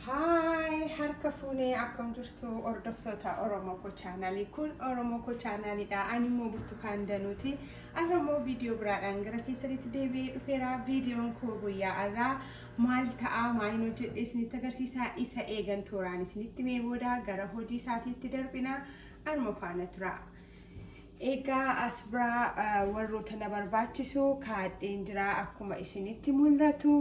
Haay, harka fuunee akkam jirtu hordoftoota Oromoo Koo chaanaalii? Kun Oromoo Koo chaanaaliidha. Ani immoo Burtukaan Danuuti. Har'a immoo viidiyoo biraadhaan gara keessanitti deebi'ee dhufeera. Viidiyoon koo guyyaa har'aa maal ta'a, maaliin hojjedhe isinitti agarsiisa. Isa eegan tooraan isinitti mee booda gara hojii isaatiitti darbina. Anuma faana tura. Egaa as biraa warroota na barbaachisu kaadheen jira, akkuma isinitti mul'atu.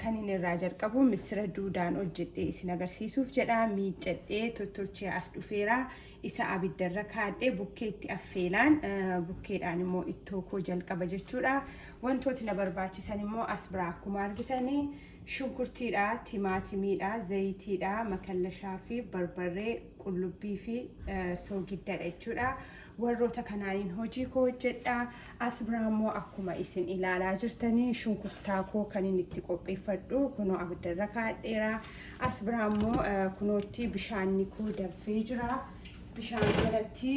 Kan inni irraa jalqabu misira duudaan hojjedhee isin agarsiisuuf jedha. Miiccadhee tottolchee as dhufeera. Isa abiddarra kaadhee bukkeetti affeelaan, bukkeedhaan immoo ittoo koo jalqaba jechuudha. Wantooti na barbaachisan immoo as biraa akkuma argitanii shunkurtiidha, timaatimiidha, zayitiidha, makallashaa fi barbarree, qullubbii fi soogiddadha jechuudha. Warroota kanaaniin hojii koo hojjedha. As biraa immoo akkuma isin ilaalaa jirtanii shunkurtaa koo kan inni itti qopheeffadhu kunoo abiddarra kaadheera. As biraa immoo kunootti bishaanni koo danfee jira. Bishaan kanatti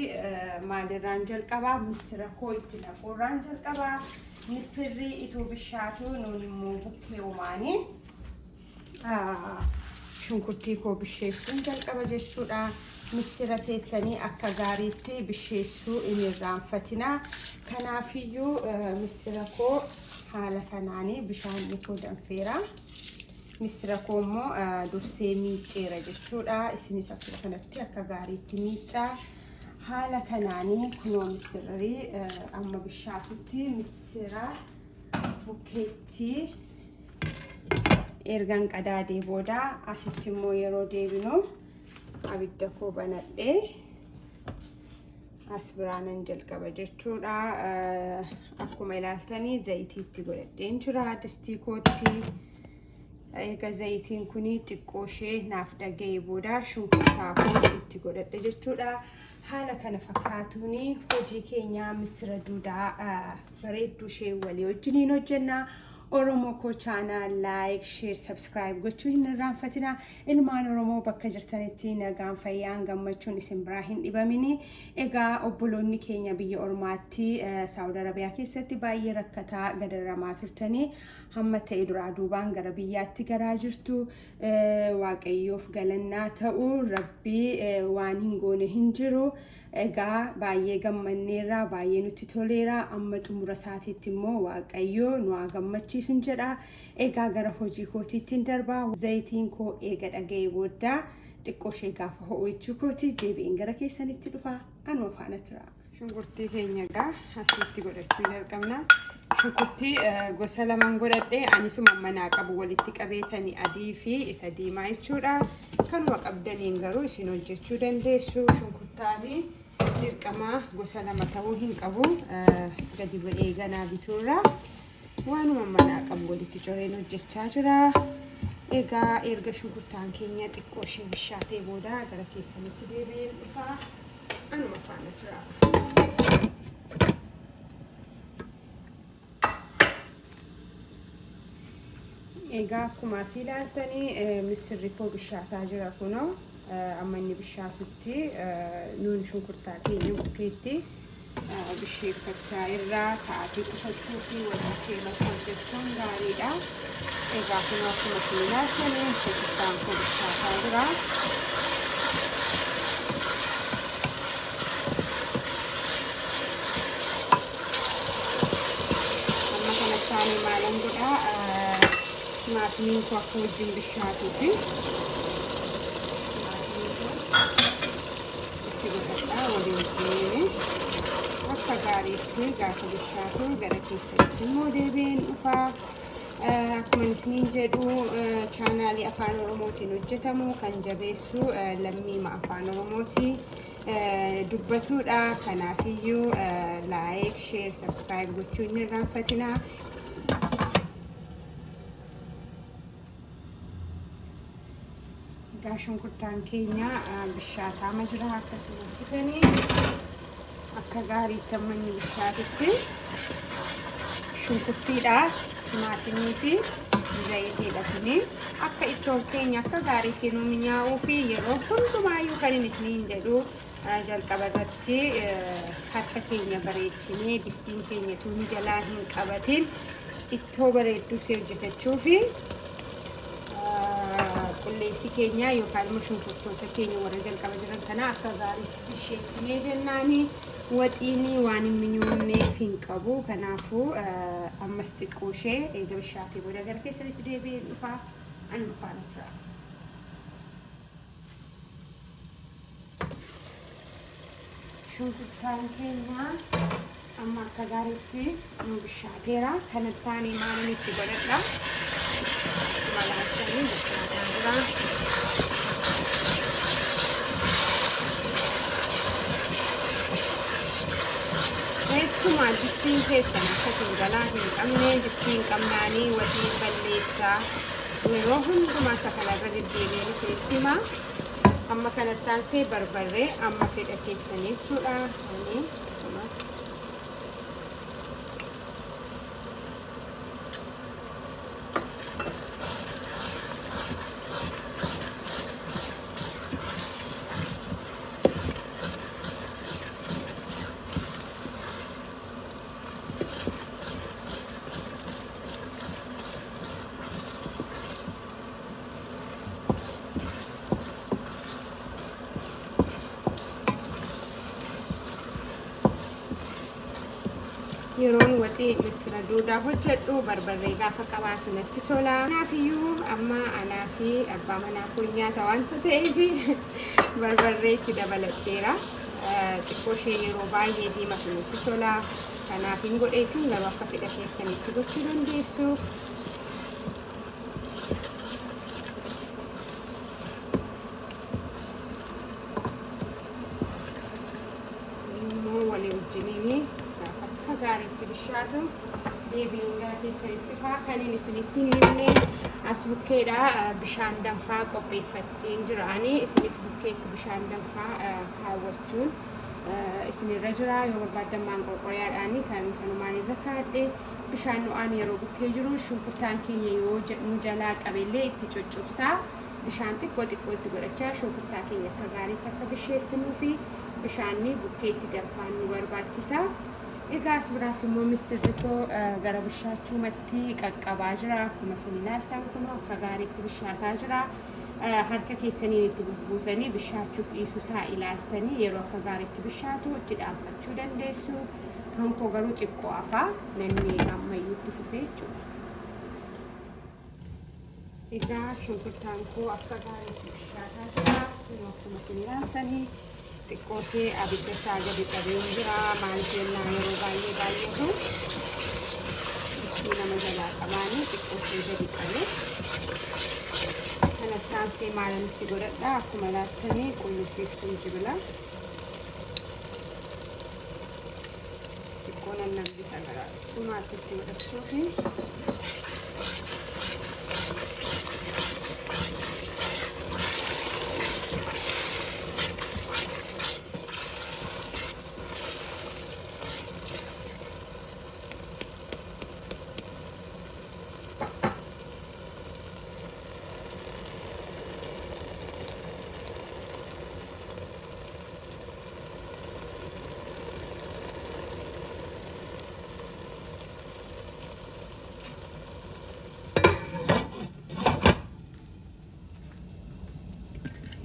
maalirraan jalqabaa? Misira koo itti naquurraan jalqabaa. Misirri ituu bishaatu nuun immoo bukkee uumaanii shunkurtii koo bisheessuun jalqaba jechuudha. Misira keessanii akka gaariitti bisheessuu hin irraanfatina. Kanaafiyyuu misira koo haala kanaanii bishaan koo danfeera. Misira koo immoo dursee miicceera jechuudha. Isinis akkuma kanatti akka gaariitti miiccaa. Haala kanaanii kunoo misirri amma bishaatutti misira bukkeetti ergan qadaadee booda asitti immoo yeroo deebinu abidda koo banadhee as biraanan jalqaba jechuudha. Akkuma ilaaltanii zayitiitti godhadheen jira distii kootti. Egaa zayitiin kun xiqqoo ishee naaf dhaga'ee booda shunkurtaa koo itti godhadhe jechuudha. Haala kana fakkaatuun hojii keenya misira duudaa bareedduu ishee walii wajjiniin hojjenna. Oromoo Koo channel like, share, subscribe gochuu hin irraanfatina. Ilmaan Oromoo bakka jirtanitti nagaan, fayyaan, gammachuun isin biraa hin dhibamini. Egaa obboloonni keenya biyya ormaatti, Saawud Arabiyaa keessatti baay'ee rakkataa gadarramaa turtanii, hamma ta'e duraa duubaan gara biyyaatti garaa jirtu. Waaqayyoof galannaa ta'u, Rabbii waan hin goone hin jiru. Egaa baay'ee gammanneerra, baay'ee nutti toleera. Amma xumura isaatiitti immoo Waaqayyo nu haa gammachiisun jedha. Egaa gara hojii kootiittiin darba. Zayitiin koo eega dhaga'ee booda, xiqqoo ishee gaafa ho'u jechuu kooti, deebi'een gara keessanitti dhufa. Anuma faana tura. Shunkurtii keenya egaa asitti godhachuu jalqabna. Shunkurtii gosa lamaan godhadhe. Anisuma manaa qabu walitti qabeetanii, adii fi isa diimaa jechuudha. Kanuma qabdaniin garuu isin hojjechuu dandeessu. Shunkurtaanii dirqama gosa lama ta'uu hin qabu. Gadi ba'ee ganaa bituurra waanuma manaa qabu walitti coreen hojjechaa jira. Egaa erga shunkurtaan keenya xiqqoo ishee bishaatee booda gara keessanitti deebi'een dhufa. Anuma faana tura. Egaa akkuma asii ilaaltanii misirri koo bishaataa jira kunoo. Amma inni bishaatutti nuun shunkurtaa keenya bukkeetti bisheeffachaa irraa sa'aatii qusachuu fi wal bukkee mata hojjechuun gaariidha. Egaa kunoo akkuma isin ilaaltanii shunkurtaan koo bishaataa jira. Amma kanatti aanee maalan godhaa? Timaatimiin koo akka wajjin bishaatuufi timaatimii koo itti godhadhaa walii wajjiniin. Akka gaariitti gaafa bishaatu gara keessatti immoo deebi'een dhufa. Akkuma isiniin jedhu, chaanaalii Afaan Oromootiin hojjetamu kan jabeessu lammiima Afaan Oromooti dubbatuudha. Kanaafiyyuu like, share, subscribe gochuu hin irraanfatinaa. Egaa shunkurtaan keenya bishaataama jira. Akkasuma argitanii akka gaariitti amma inni bishaatutti shunkurtiidha, timaatimii fi zayitiidha. Kuni akka ittoon keenya akka gaariitti nu mi'aawuu fi yeroo hundumaayyuu kan inni isiniin jedhu, jalqaba irratti harka keenya bareechinee, distiin keenya tuuni jalaa hin qabatin, ittoo bareedduu si hojjetachuu fi qulleettii keenya yookaan immoo shunkurtoota keenya warra jalqaba jiran kana akka gaariitti bisheessinee jennaani waxiin waan hin minyoomneef hin qabu. Kanaafuu ammas xiqqoo ishee eega bishaatee booda gara keessanitti deebi'ee dhufaa, ani dhufaana jira. Shunkurtaan keenya amma akka gaariitti nu bishaateera. Kanatti aanee maalin itti godhadha? Malaattanii bishaataa jira. Keessumaa distiin keessan akka isin jalaa hin qabne, distiin qabnaanii waxii balleessaa. Yeroo hundumaa isa kanarra deddeebi'een isinitti hima. Amma kanatti aansee barbarree amma fedha keessanii jechuudha. Ani Yeroon waxii missira duudaa hojjedhu barbarree gaafa qabaatu natti tola. Kanaafiyyuu amma anaa fi abbaa manaa koo nyaata wanta ta'eef barbarree itti dabaladheera. Xiqqoo ishee yeroo baay'ee diimatu natti tola. Kanaaf hin godhe, isin garuu akka fedha keessanitti gochuu dandeessu. Immoo walii wajjiniin gaafa akka gaariitti bishaatu deebiin gara keessanitti faa. Kan inni isinitti hin himne, as bukkeedha bishaan danfaa qopheeffadheen jira ani. Isinis bukkeetti bishaan danfaa kaawwachuun isinirra jira. Yoo barbaaddan maanqorqoriyaadhaan kan kanumaan irra kaadhe. Bishaan ho'aan yeroo bukkee jiru shunkurtaan keenya yoo nu jalaa qabellee itti coccobsaa, bishaan xiqqoo xiqqoo itti godhachaa shunkurtaa keenya akka gaariitti akka bisheessinuu fi bishaanni bukkeetti danfaan nu barbaachisa. Egaa as biraas immoo missirri koo gara bishaachuumatti qaqqabaa jira. Akkuma isin ilaaltan kun akka gaariitti bishaataa jira. Harka keessaniin itti bubbuutanii bishaachuuf dhiisuu isaa ilaaltanii yeroo akka gaariitti bishaatu itti dhaanfachuu dandeessu. Hankoo garuu xiqqoo hafaa namni ammayyuu itti fufee jechuudha. Egaa shunkurtaan koo akka gaariitti bishaataa jira. Kun akkuma isin ilaaltanii xiqqoo ishee abidda isaa gadi qabee jira. Maal jennaa, yeroo baay'ee baay'atu distii nama jalaa qabaanii xiqqoo ishee gadi qabee. Kanatti aansee maalan itti godhadha? Akkuma ilaaltanii qullubbii fi jinjibila. Xiqqoo nan nambisa gara dhumaatti itti godhachuufi.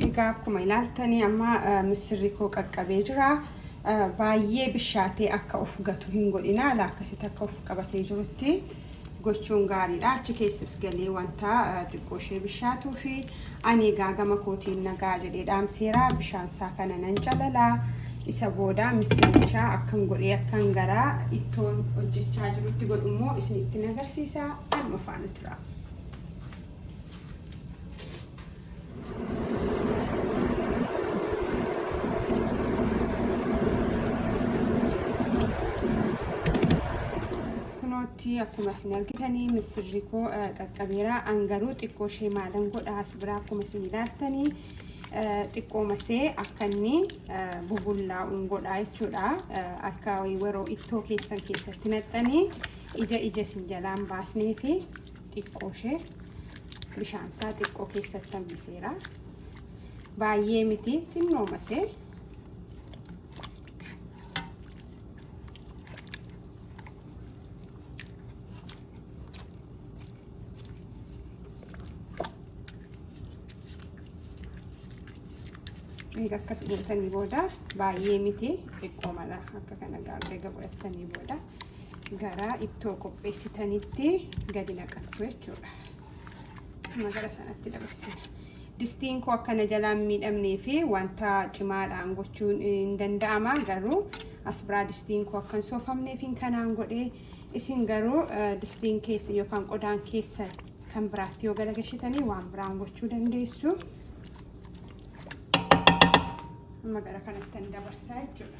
Egaa akkuma ilaaltanii amma missirri koo qaqqabee jira. Baay'ee bishaatee akka of gatu hin godhina. Akkasitti akka of qabatee jirutti gochuun gaariidha. Achi keessas galee wanta xiqqoo ishee bishaatuu fi ani egaa gama kootiin nagaa jedhee dhaamseera. Bishaan isaa kana nan calalaa. Isa booda misirichaa akkam godhee akkan gara ittoon hojjechaa jirutti godhu immoo isinitti agarsiisa. Anuma faana tura. Kunootti akkuma isin argitanii misirri koo qaqqabeera. An garuu xiqqoo ishee maalan godha as biraa akkuma isin ilaaltanii xiqqoo masee akka inni bubullaa'uun godha jechuudha. Akka yeroo ittoo keessan keessatti naqxanii ija ija isin jalaan baasnee fi xiqqoo ishee bishaansaa xiqqoo keessatti hambiseera. Baay'ee miti, xinnoo masee. Egaa akkas gootanii booda, baay'ee miti, xiqqoo mala akka kana gaarree godhatanii booda gara ittoo qopheessitanitti gadi naqattu jechuudha. Amma gara sanatti dabarsina. Distiin koo akkana jalaan miidhamnee fi wanta cimaadhaan gochuun hin danda'ama, garuu as biraa distiin koo akka hin soofamneef hin kanaan godhee. Isin garuu distiin keessa yookaan qodaan keessa kan biraatti yoo galagalchitanii waan biraan gochuu dandeessu. Amma gara kanatti dabarsaa jechuudha.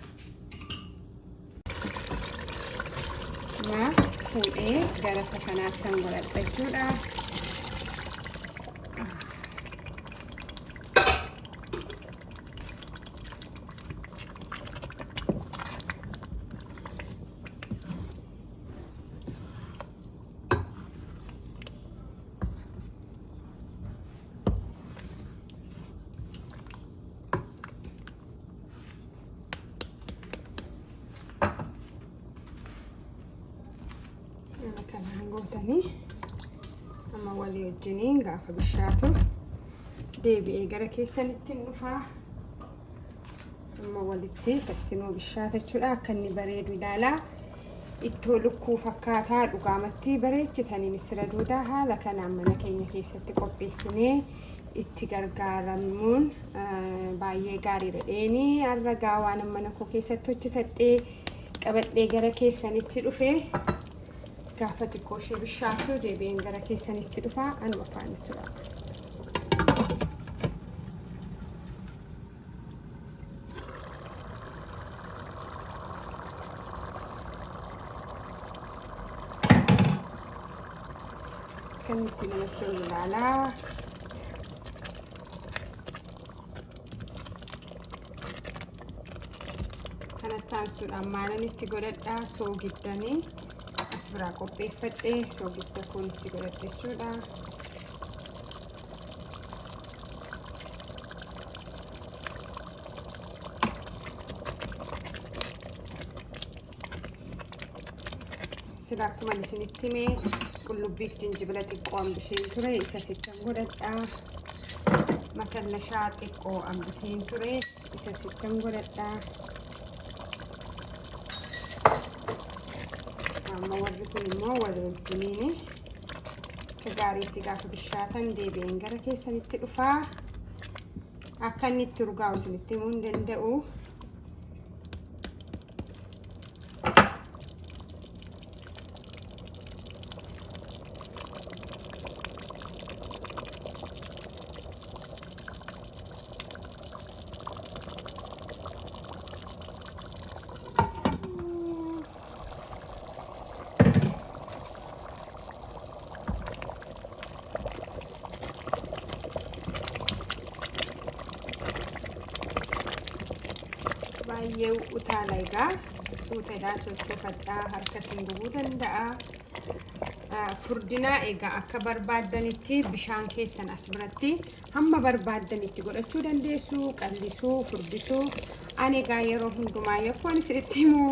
Ma fuudhee gara isa kanaatti kan godhadha jechuudha. Haala kanaan gootanii amma walii wajjiniin gaafa bishaatu deebi'ee gara keessanitti hin dhufaa. Amma walitti kastinuu bishaata jechuudha. Akka inni bareedu ilaalaa. Ittoo lukkuu fakkaataa dhugaamatti bareechitanii. Misira duudaa haala kanaan mana keenya keessatti qopheessinee itti gargaaramuun baay'ee gaariidha. Dheenii har'a gaa waan mana koo keessatti hojjetadhee qabadhee gara keessanitti dhufe. Gaafa xiqqoo ishee bishaatu deebi'een gara keessanitti dhufa. Anuma faana tura. Kan itti namatti tolu ilaalaa. Kanatti aansuudhaan maalan itti godhadhaa? Soogiddanii as biraa qopheeffadhee soogidda kun itti godhadha jechuudha. Sila akkuma isinitti hime qullubbiif jinjibila xiqqoo hambiseen ture, isa sittan godhadhaa. Makallashaa xiqqoo hambiseen ture, isa sittan godhadhaa. Amma warri kun immoo walii wajjiniin akka gaariitti gaafa bishaatan deebi'een gara keessanitti dhufaa. Akka inni itti urgaa'u isinitti himuu hin danda'u. Baay'ee utaala egaa, suutadhaa sochoofadhaa, harka isin gubuu danda'a. Furdina egaa akka barbaaddanitti bishaan keessan as biratti hamma barbaaddanitti godhachuu dandeessu, qallisuu, furdisuu. Ani egaa yeroo hundumaa yakkoon isinitti himu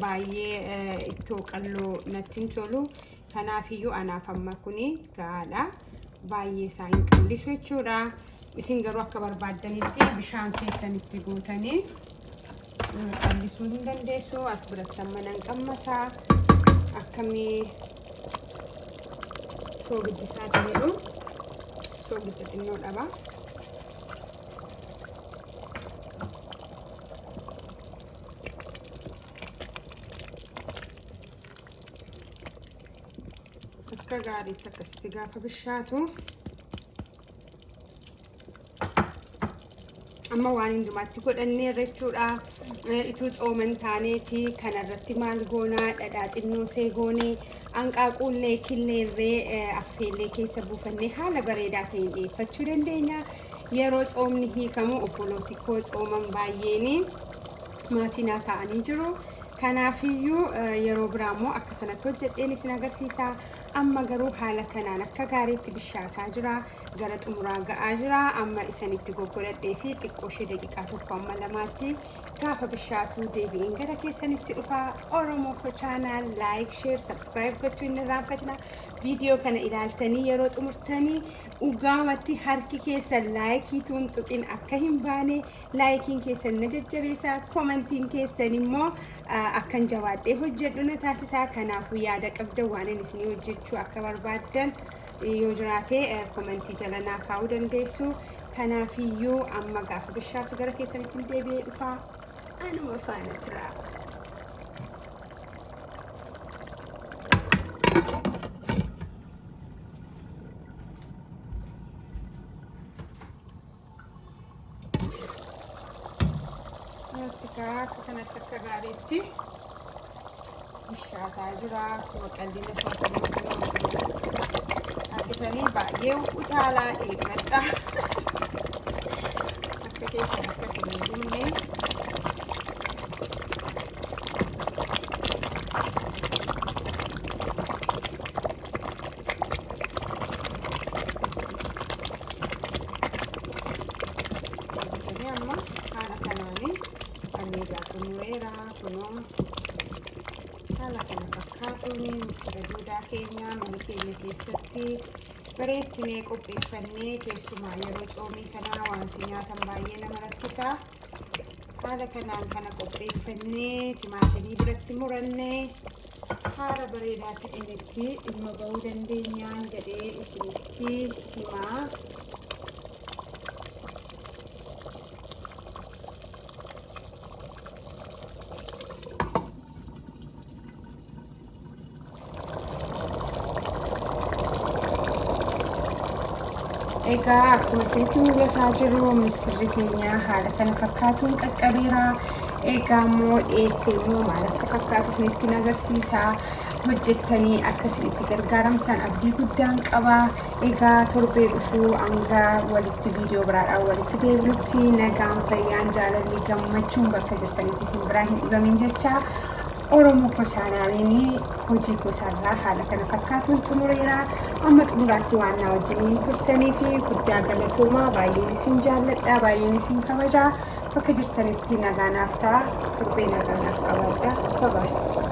baay'ee ittoo qalloo natti hin tolu. Kanaafiyyuu anaaf amma kuni gahaadha. Baay'ee isaa hin qallisu jechuudha. Isin garuu akka barbaaddanitti bishaan keessan itti guutanii qallisuu hin dandeessu. As biratti amma nan qammasaa. Akkamii soogiddisaa isa jedhu, soogidda xinnoo dhaba. Akka gaariitti akkasitti gaafa bishaatu amma waan hundumaatti godhanneerra jechuudha. Ituu tsooman taaneeti kanarratti maal goonaa dhadhaa xinnoo see goonee hanqaaquullee killeerree affeellee keessa buufannee haala bareedaa ta'een dhiyeeffachuu dandeenya. Yeroo tsoomni hiikamu obbolooti koo tsooman baay'een maatii naa ta'anii jiru. Kanaafiyyuu yeroo biraa immoo akka sanatti hojjedheen isin agarsiisa. Amma garuu haala kanaan akka gaariitti bishaataa jira. Gara xumuraa ga'aa jira. Amma isanitti goggodhadhee fi xiqqoo ishee daqiiqaa tokko amma lamaatti gaafa bishaatu deebi'een gara keessanitti dhufa. Oromoo ko channel like, share, subscribe gochuu hin irraanfatina. Viidiyoo kana ilaaltanii yeroo xumurtanii dhugaamatti harki keessan like tuun tuqin akka hin baane. Likeiin keessan na jajjabeessa, commentiin keessan immoo akkan jabaadhee hojjedhu na taasisa. Kanaafuu yaada qabdan waan inni isinii hojjechuu akka barbaaddan yoo jiraate commentii jala naa kaa'uu dandeessu. Kanaafiyyuu amma gaafa bishaatu gara keessanitti deebi'ee dhufa. Anuma faana tura. Akka kanatti akka gaariitti bishaataa jira. Akkuma qal'ina isaa sirriitti argitanii baay'ee utaalaa eeggadha. Akka keessan akkasii hin dhumne. Argitanii amma haala kanaanii ani egaa xumureera. Kunoo haala kana fakkaatuun misira duudaa keenya mana keenya keessatti bareechinee qopheeffannee, keessumaa yeroo tsoomii kanaa wanti nyaatan baay'ee nama rakkisa. Haala kanaan kana qopheeffannee timaatimii biratti murannee haala bareedaa ta'een itti dhimma bahuu dandeenyaan jedhee isinitti himaa. Egaa akkuma isinitti mul'ataa jiru misirri keenya haala kana fakkaatuun qaqqabeera. Egaa immoo dhiyeessee immoo maal akka fakkaatu isinitti agarsiisa. Hojjettanii akka isin itti gargaaramtan abdii guddaan qaba. Egaa torbee dhufuu hanga walitti viidiyoo biraadhaan walitti deebinutti nagaan, fayyaan, jaalalli, gammachuun bakka jirtanitti isin biraa hin dhibamin jecha Oromoo koo channeliin hojii gosaarraa haala kana fakkaatuun xumureera. Amma xumuraatti waan na wajjiniin turtanii fi guddaa galatoomaa. Baay'een isin jaalladha, baay'een isin kabaja. Bakka jirtanitti nagaa naaf ta'a. Torbee nagaa naaf qabaadha. Babaayee.